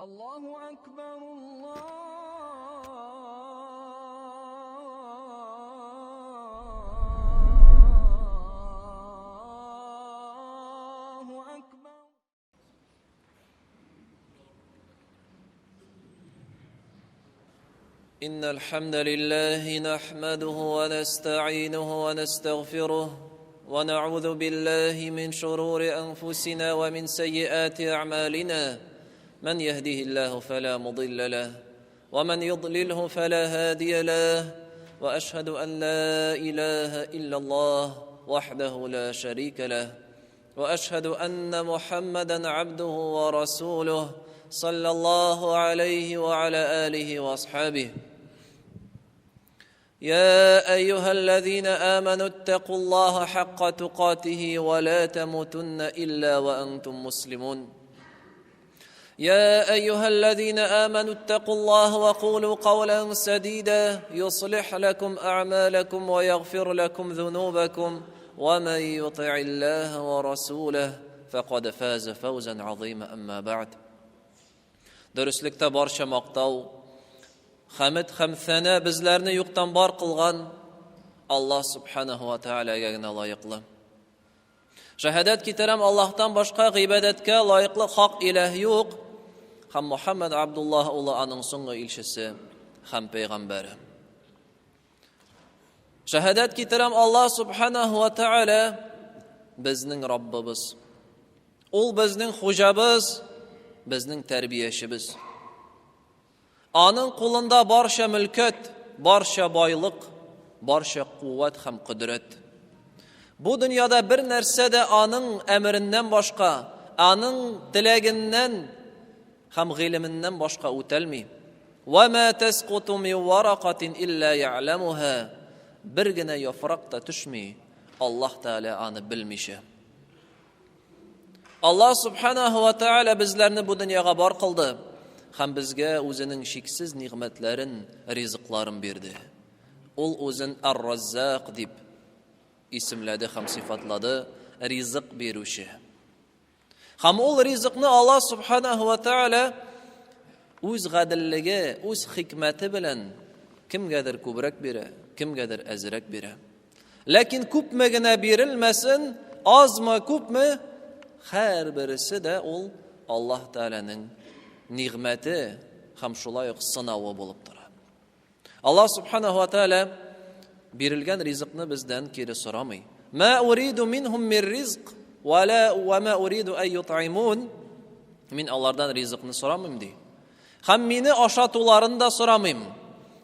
Аллаһу әкбәр, Аллаһу әкбәр. إن الحمد لله نحمده ونستعينه ونستغفره ونعوذ بالله من شرور أنفسنا ومن سيئات أعمالنا من يهده الله فلا مضل له ومن يضلله فلا هادي له وأشهد أن لا إله إلا الله وحده لا شريك له وأشهد أن محمدا عبده ورسوله صلى الله عليه وعلى آله وأصحابه يا أيها الذين آمنوا اتقوا الله حق تقاته ولا تموتن إلا وأنتم مسلمون يا أيها الذين آمنوا اتقوا الله وقولوا قولا سديدا يصلح لكم أعمالكم ويغفر لكم ذنوبكم ومن يطع الله ورسوله فقد فاز فوزا عظيما أما بعد Дөреслектә барча мактау, хәмед һәм сәнә безләрне юктан бар кылган Аллаһ субханаһу ва таалагә генә лаеклы. Шәһадәт китерәм Аллаһтан башка гыйбадәткә лаеклы хак иләһ юк һәм Мухаммад Абдуллаһ улы аның соңгы илчесе һәм пәйгамбәре. Шәһадәт китерәм Аллаһ субханаһу ва тааля безнең Раббыбыз. Ул безнең хуҗабыз, безнең тәрбиячебез. Аның кулында барча мөлкәт, барча байлык, барча куәт һәм кодрәт. Бу дөньяда бер нәрсә дә аның әмереннән башка, аның теләгеннән һәм гыйлеменнән башка үтәлми. Ва ма тасқуту мин варакатин илля я'ламуха. Бер генә яфрак та төшми, Аллаһ Тәгалә аны белмичә. Аллаһ Субханаху ва Тааля безләрне бу дөньяга бар кылды һәм безгә үзенең чиксез нигъмәтләрен, ризыкларын бирде. Ул үзен Ар-Раззак дип исемләде һәм сыйфатлады, ризык бирүче. Һәм ул ризыкны Аллаһ Субханаху ва Тааля үз гаделлеге, үз хикмәте белән кемгәдер күбрәк бирә, кемгәдер әзрәк бирә. Ләкин күпме генә бирелмәсен, азмы, күпме, һәрбересе дә ул Аллаһ Тәгаләнең нигъмәте һәм шулай ук сынавы булып тора. Аллаһ Субханаһу ва Тәгалә бирелгән ризыкны бездән кире сорамый. Ма уриду минһум мир ризк ва ла ва ма уриду ай ютаймун. Мин алардан ризыкны сорамыйм ди. Һәм мине ашатуларын да сорамыйм.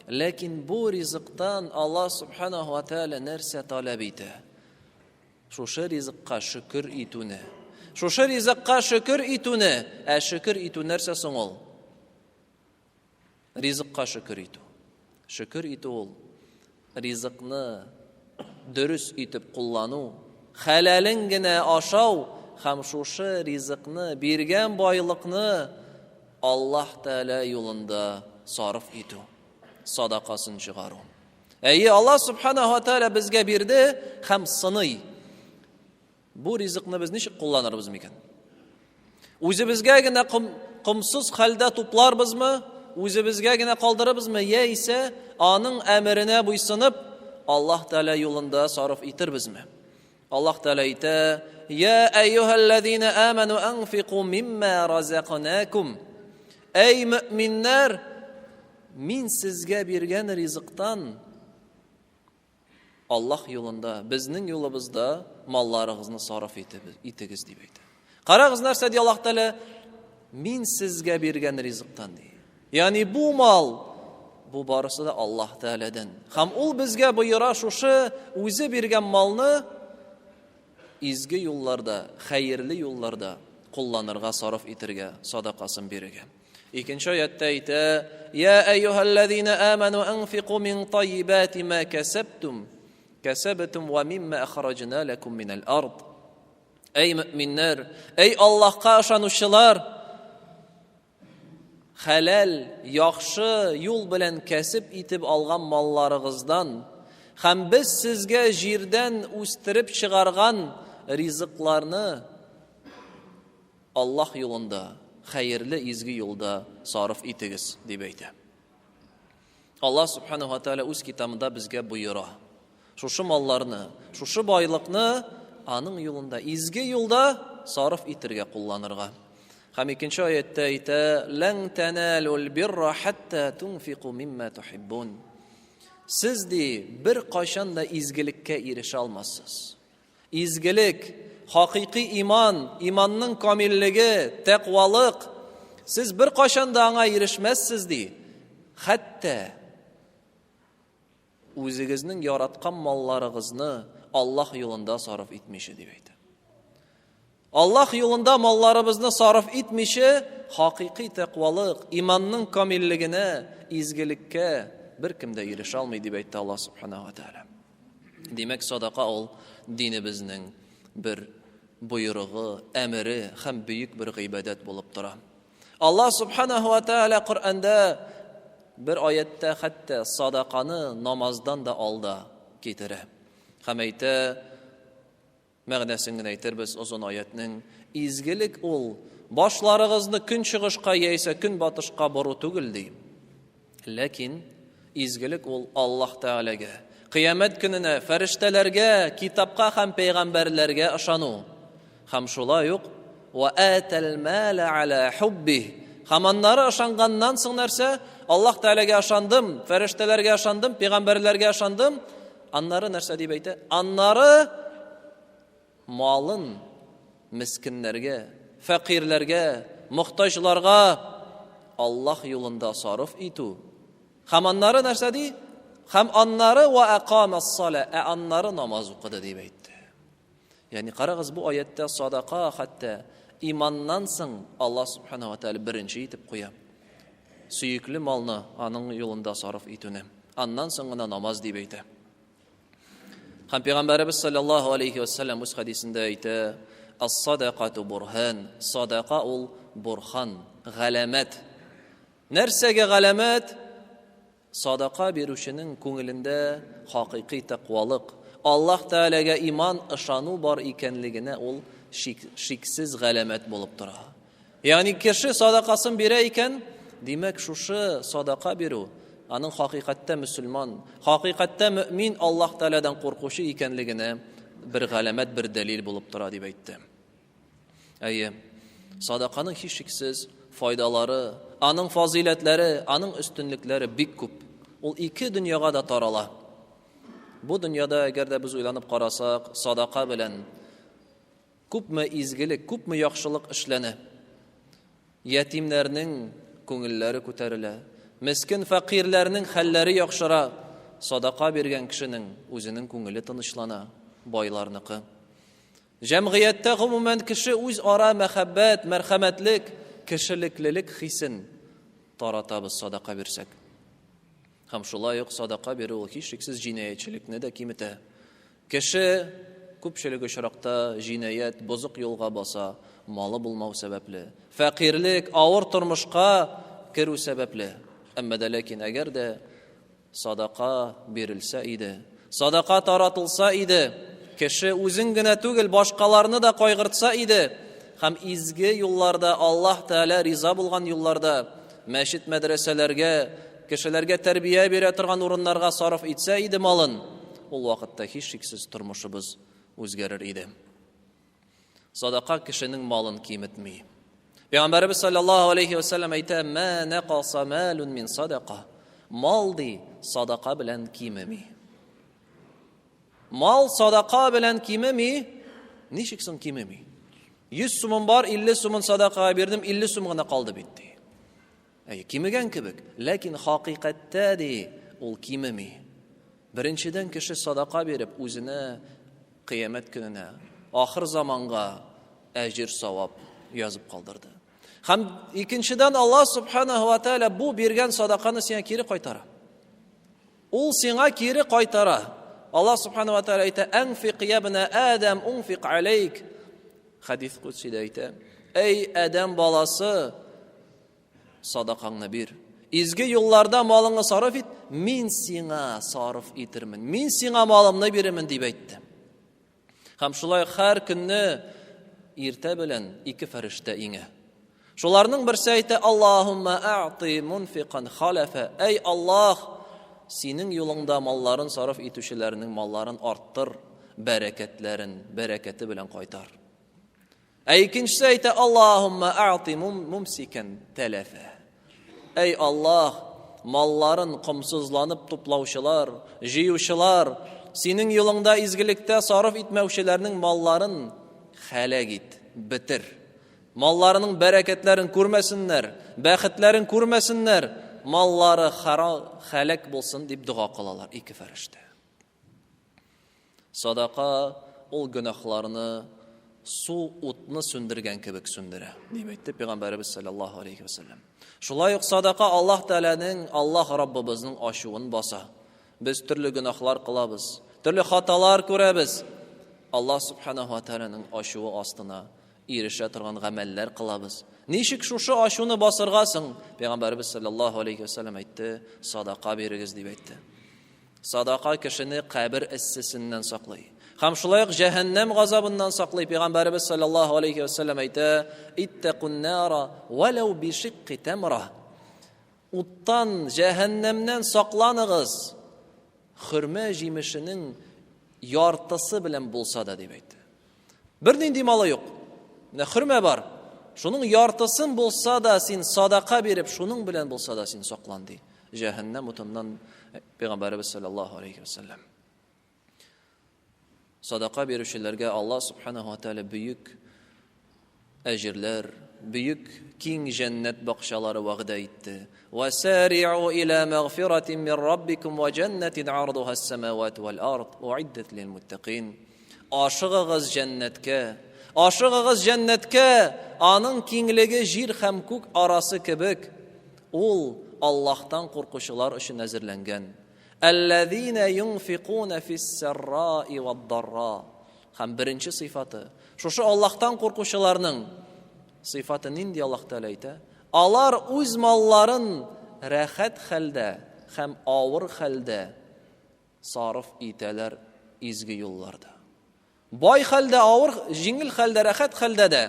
Ләкин бу ризыктан Аллаһ Субханаһу ва Тааля нәрсә таләп итә? Шушы ризыкка шөкер итүне. Шушы ризыкка шөкер итүне, ә шөкер итү нәрсә соң ул? Ризыкка шөкер итү. Шөкер итү ул ризыкны дөрес итеп куллану, хәләлен генә ашау һәм шушы ризыкны, биргән байлыкны Аллаһ Тәгалә юлында сарыф итү, садакасын чыгару. Әйе, Аллаһ Субханаһу ва Тәгалә безгә бирде һәм сыный. Бу ризыкны без ничек кулланырбыз микән? Үзебезгә генә комсыз хәлдә тупларбызмы? Үзебезгә генә калдырырбызмы? Яисә аның әмеренә буйсынып, Аллаһ Тәгалә юлында сарыф итербезме? Аллаһ Тәгалә әйтә: "Я әйюһәлләзина аману анфику мимма разакнакум". Әй мөэминнәр, мин сезгә биргән ризыктан Аллаһ юлында, безнең юлыбызда малларыгызны сарыф итегез дип әйтә. Карагыз нәрсә ди Аллаһ Тәгалә? Мин сезгә биргән ризыктан ди. Ягъни бу мал бу барысы да Аллаһ Тәгаләдән. Һәм ул безгә боера шушы үзе биргән малны изге юлларда, хәерле юлларда кулланырга, сарыф итергә, садакасын бирергә. Икенче аятта әйтә: "Я әйюһәлләзина аману анфику мин тайибати ма касабтум, касабтум ва мимма ахраҗна лакум минәл ард". Әй мөэминнәр, әй Аллаһка ышанучылар, хәләл, яхшы юл белән кәсеп итеп алган малларыгыздан һәм без сезгә җирдән үстереп чыгарган ризыкларны Аллаһ юлында, хәерле изге юлда сарыф итегез, дип әйтә. Аллаһ Субханаһу ва Тааля үз китабында безгә боера. Шушы малларны, шушы байлыкны аның юлында, изге юлда сарыф итергә кулланырга. Һәм икенче аятьтә әйтә: "Лән таналул бирра хатта тунфику мимма тухиббун." Сез ди, бер кайчан да изгелеккә ирешә алмассыз. Изгелек, хакыйкый иман, иманның камиллеге, тәкъвалык, сез бер кайчан да аңа ирешмәссез ди. Хәтта үзегезнең яраткан малларыгызны Аллаһ юлында сарыф итмичә дип әйтә. Аллаһ юлында малларыбызны сарыф итмичә, хакыйкый тәкъвалык, иманның камиллегенә, изгелеккә беркем дә ирешә алмый, дип әйтте Аллаһ Субханаһу ва Тааля. Димәк, садака ул динебезнең бер боерыгы, әмере һәм бөек бер гыйбадәт булып тора. Аллаһ Субханаһу ва Тааля Коръәндә бер аятьтә хәтта садаканы намаздан да алда китерә. Һәм әйтә, Мәгънәсен генә әйтербез озын аятьнең. Изгелек ул, башларыгызны көнчыгышка яисә көнбатышка бору түгел, ди. Ләкин изгелек ул Аллаһ Тәгаләгә, Кыямәт көненә, фәрештәләргә, китапка һәм пәйгамбәрләргә ышану. Һәм шулай ук ва атал маля аля хуббих. Һәм аннары ышанганнан соң нәрсә? Аллаһ Тәгаләгә ышандым, фәрештәләргә ышандым, пәйгамбәрләргә ышандым. Аннары нәрсә дип әйтә? Аннары малын мескеннәргә, фәкыйрьләргә, мохтаҗларга Аллаһ юлында сарыф итү. Һәм аннары нәрсә ди? Һәм аннары ва акамас-сала, ә аннары намаз укыды дип әйтте. Ягъни карагыз, бу аятьтә садака хәтта иманнан соң Аллаһ субхана ва тааля беренче итеп куя. Сөекле малны аның юлында сарыф итүне. Аннан соң гына намаз дип әйтә. Һәм Пәйгамбәребез саллаллаһу алейхи ва саллям үз хәдисендә әйтә: "Ас-садакату бурхан." Садака ул бурхан, галәмәт. Нәрсәгә галәмәт? Садака бирүченең күңелендә хакыйкый тәкъвалык, Аллаһ Тәгаләгә иман, ышану бар икәнлегенә ул шик, шиксез галәмәт булып тора. Ягъни кеше садакасын бирә икән, димәк, шушы садака бирү аның хакыйкатьтә мөселман, хакыйкатьтә мөэмин, Аллаһ Тәгаләдән куркучы икәнлегенә бер галәмәт, бер дәлил булып тора дип әйтте. Әйе, садаканың һичшиксез файдалары, аның фазыйләтләре, аның өстенлекләре бик күп. Ул ике дөньяга да тарала. Бу дөньяда, әгәр дә без уйланып карасак, садака белән күпме изгелек, күпме яхшылык эшләнә. Ятимнәрнең күңелләре күтәрелә, мескен фәкыйрьләрнең хәлләре яхшыра, садака биргән кешенең үзенең күңеле тынычлана, байларныкы. Җәмгыятьтә гомумән кеше үзара мәхәббәт, мәрхәмәтлек, кешелеклелек хисен таратабыз садака бирсәк. Һәм шулай ук садака бирү ул һичшиксез җинаятьчелекне дә киметә. Кеше күпчелек очракта җинаять, бозык юлга баса, малы булмау сәбәпле, фәкыйрьлек, авыр тормышка керү сәбәпле. Әмма дә ләкин әгәр дә Садака бирелсә иде, садака таратылса иде, кеше үзен генә түгел, башкаларны да кайгыртса иде һәм изге юлларда, Аллаһ Тәгалә риза булган юлларда, мәчет-мәдрәсәләргә, кешеләргә тәрбия бирә торган урыннарга сарыф итсә иде малын, ул вакытта һичшиксез тормышыбыз үзгәрер иде. Садака кешенең малын киметми. Пәйгамбәребез саллаллаһу алейхи ва саллям әйтә: "Ма нақаса малун мин садака." Мал ди садака белән кимеми. Мал садака белән кимеми. Ничек соң кимеми? 100 сумым бар, 50 сумын садакага бирдем, 50 сум гына калды бит ди. Әйе, кимегән кебек, ләкин хакыйкатьтә ди, ул кимеми. Беренчедән кеше садака биреп үзенә кыямәт көненә, ахыр заманга әҗер савап язып калдырды. Һәм икенчедән Аллаһ субханаһу ва тааля бу биргән садаканы сиңа кире кайтара. Ул сиңа кире кайтара. Аллаһ субханаһу ва тааля әйтә: "Анфик я ибна Адам, унфик алейк." Хадис кудсидә әйтә: "Әй Адәм баласы, Садакаңны бир. Изге юлларда малыңны сарыф ит, мин сиңа сарыф итермен. Мин сиңа малымны бирермен, дип әйтте. Һәм шулай һәр көнне иртә белән ике фәрештә иңә. Шуларның берсе әйтә, Аллаһумма а'ти мунфикан халафа. Әй Аллаһ, синең юлыңда малларын сарыф итүчеләрнең малларын арттыр, бәрәкәтләрен, бәрәкәте белән кайтар. Ә икенчесе әйтә, Аллаһумма а'ти мумсикан тәләфә. Әй Аллаһ, малларын комсызланып туплаучылар, җыючылар, синең юлыңда изгелектә сарыф итмәүчеләрнең малларын хәләк ит, бетер. Малларының бәрәкәтләрен күрмәсеннәр, бәхетләрен күрмәсеннәр, маллары хәләк булсын дип дога кылалар ике фәрештә. Садака ул гөнаһларны су утны сүндергән кебек сүндерә, дип әйтте Пәйгамбәребез саллаллаһу алейхи ва саллям. Шулай ук садака Аллаһ Тәгаләнең, Аллаһ Раббыбызның ачуын баса. Без төрле гөнаһлар кылабыз, төрле хаталар күрәбез. Аллаһ субханаһу ва тәгаләнең ачуы астына ирешә торган гамәлләр кылабыз. Ничек шушы ачуны басырга соң? Пәйгамбәребез саллаллаһу алейхи ва саллям әйтте, садака бирегез дип әйтте. Садака кешене кабер эссесеннән саклый. Һәм шулай ук җәһәннәм газабыннан саклый. Пәйгамбәребез саллаллаһу алейхи ва саллям әйтә, иттакун нара валау бишикки тамра. Уттан, җәһәннәмнән сакланыгыз. Хөрмә җимешенең яртысы белән булса да дип әйтте. Бернинди малы юк. Менә хөрмә бар. Шуның яртысын булса да син садака биреп, шуның белән булса да син саклан ди. Җәһәннәм утыннан э, Пәйгамбәребез саллаллаһу алейхи вәсәлләм. Садака бирүчеләргә Аллаһ субханаһу ва тааля бөек әҗерләр, бөек киң җәннәт бакчалары вәгъдә итте. Васари'у иля мәгъфиратин мин раббикум ва җәннәтин ардуха ас-самавату вал ард уиддат лил муттакин. Ашыгыгыз җәннәткә, ашыгыгыз җәннәткә, аның киңлеге җир һәм күк арасы кебек. Ул Аллаһтан куркучылар өчен әзерләнгән. Әлләзина юнфикуна фис-сарраи вад-дарра. Һәм беренче сыйфаты, шушы Аллаһтан куркучыларның сыйфаты нинди Аллаһ Тәгалә әйтә? Алар үз малларын рәхәт хәлдә һәм авыр хәлдә сарыф итәләр изге юлларда. Бай хәлдә, авыр, җиңел хәлдә, рәхәт хәлдә дә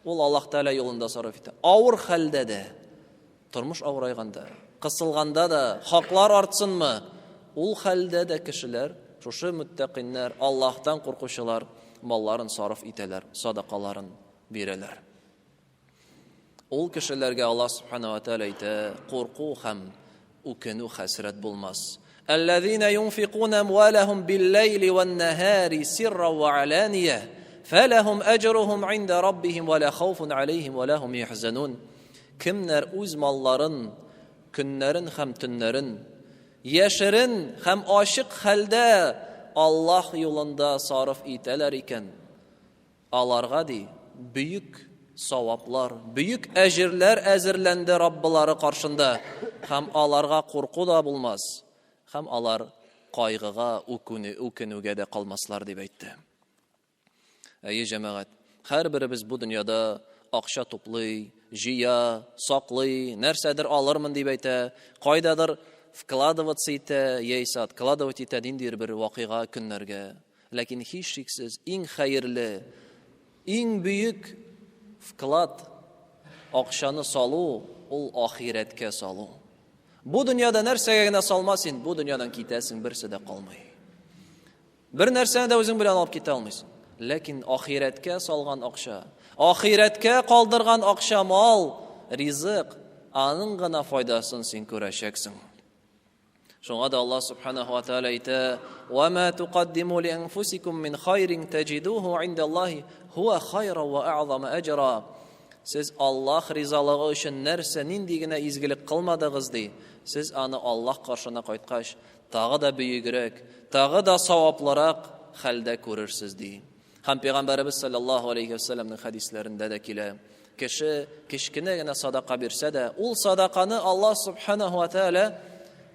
ул Аллаһ Тәгалә юлында сарыф итә. Авыр хәлдә дә, тормыш авырайганда, кысылганда да, хаклар артсынмы, ул хәлдә дә кешеләр, шушы мөттәкыйннәр, Аллаһтан куркучылар малларын сарыф итәләр, садакаларын бирәләр. Ул кешеләргә Аллаһ Субхана ва Тәгалә әйтә, курку һәм үкенү хәсрәт булмас. Әлләзина юнфикуна амвалахум бил-ләйли ван-наһари сирра ва алания, фалахум әҗрухум инда раббихим ва ла хауфун алейхим ва ла хум яхзанун. Кемнәр үз малларын көннәрен һәм төннәрен яшерен һәм ачык хәлдә Аллаһ юлында сарыф итәләр икән, Аларга, ди, бөек саваплар, бөек әҗерләр әзерләнде Раббылары каршында, һәм аларга курку да булмас, һәм алар кайгыга, үкенүгә дә калмаслар, дип әйтте. Әйе, җәмәгать, һәрберебез бу дөньяда акча туплый, җыя, саклый, нәрсәдер алырмын дип әйтә, кайдадыр вкладываться итә, яисә откладывать итә ниндидер бер вакыйга көннәргә. Ләкин һичшиксез иң хәерле, иң бөек вклад акчаны салу, ул ахирәткә салу. Бу дөньяда нәрсәгә генә салма син, бу дөньядан китәсең, берсе дә калмый. Бер нәрсәне дә үзең белән алып китә алмыйсың. Ләкин ахирәткә салган акча, ахирәткә калдырган акча, мал, ризык, аның гына файдасын син күрәчәксең. Шуңа да Аллаһ субханаһу ва тааля әйтә: "Ва ма тукаддиму ли анфусикум мин хайрин таҗидуху индаллаһи хуа хайра ва а'зама аҗра." Сез Аллаһ ризалыгы өчен нәрсә, нинди генә изгелек кылмадыгыз ди, сез аны Аллаһ каршына кайткач, тагы да бөегрәк, тагы да саваплырак хәлдә күрерсез ди. Һәм Пәйгамбәребез саллаллаһу алейхи ва сәлләмнең хәдисләрендә дә килә. Кеше кечкенә генә садака бирсә дә, ул садаканы Аллаһ субханаһу ва тааля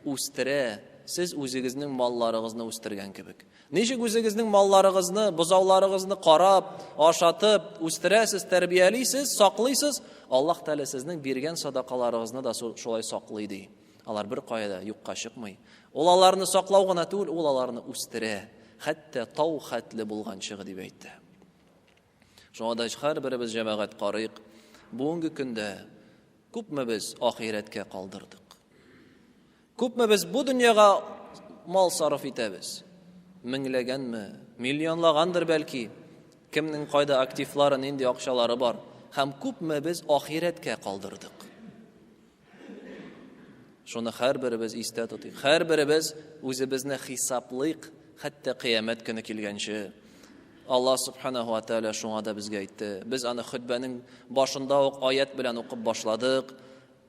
үстерә. Сез үзегезнең малларыгызны үстергән кебек. Ничек үзегезнең малларыгызны, бозауларыгызны карап, ашатып, үстерәсез, тәрбиялисез, саклыйсыз, Аллаһ Тәгалә сезнең биргән садакаларыгызны да шулай саклый ди. Алар бер кая да юкка чыкмый. Ул аларны саклау гына түгел, ул аларны үстерә. Хәтта тау хәтле булганчыгы дип әйтте. Шуңа да һәрберебез җәмәгать карыйк. Бүгенге көндә күпме без ахирәткә калдырдык? Күпме без бу дөньяга мал сарыф итәбез? Меңләгәнме, миллионлагандыр бәлки. Кемнең кайда активлары, нинди акчалары бар? Һәм күпме без ахирәткә калдырдык? Шуны һәрберебез истә тотыйк. Һәрберебез үзебезне хисаплыйк, хәтта кыямәт көне килгәнче. Аллаһ субханаһу ва тааля шуңа да безгә әйтте. Без аны хөтбәнең башында ук аят белән укып башладык.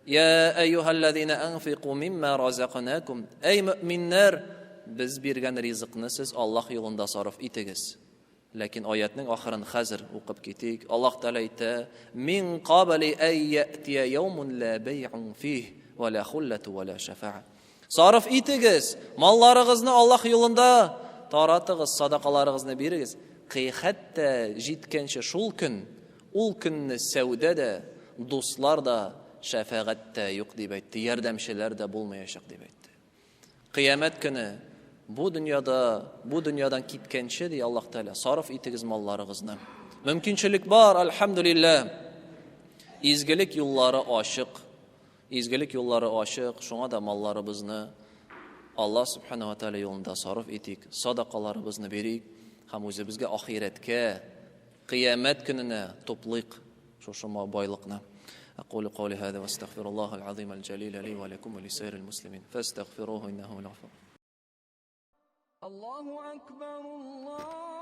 Я әйюһәлләзина анфику мимма разакнакум. Әй мөэминнәр, без биргән ризыкны сез Аллаһ юлында сарыф итегез. Ләкин аятның ахырын хәзер укып китик. Аллаһ Тәгалә әйтә: "Мин кабли ай яътия яумун ла бәй'ун фих ва ла хуллату ва ла шафаа". Сарыф итегез, малларыгызны Аллаһ юлында таратыгыз, садакаларыгызны бирегез. Хәтта җиткәнче шул көн, ул көнне сәүдә дә, дуслар да, шәфәгать тә юк дип әйтте, ярдәмчеләр дә булмаячак дип әйтте. Кыямәт көне бу дөньяда, бу дөньядан киткәнче, ди Аллаһ Тәгалә, сарыф итегез малларыгызны. Мөмкинчелек бар, альхамдулилләһ. Изгелек юллары ачык. Изгелек юллары ачык, шуңа да малларыбызны Аллаһ Субханаһу ва Тәгалә юлында сарыф итик, садакаларыбызны бирик һәм үзебезгә ахирәткә, кыямәт көненә туплыйк шушы байлыкны. أقول قولي هذا واستغفر الله العظيم الجليل لي ولكم ولسائر المسلمين فاستغفروه إنه الغفور الله أكبر الله.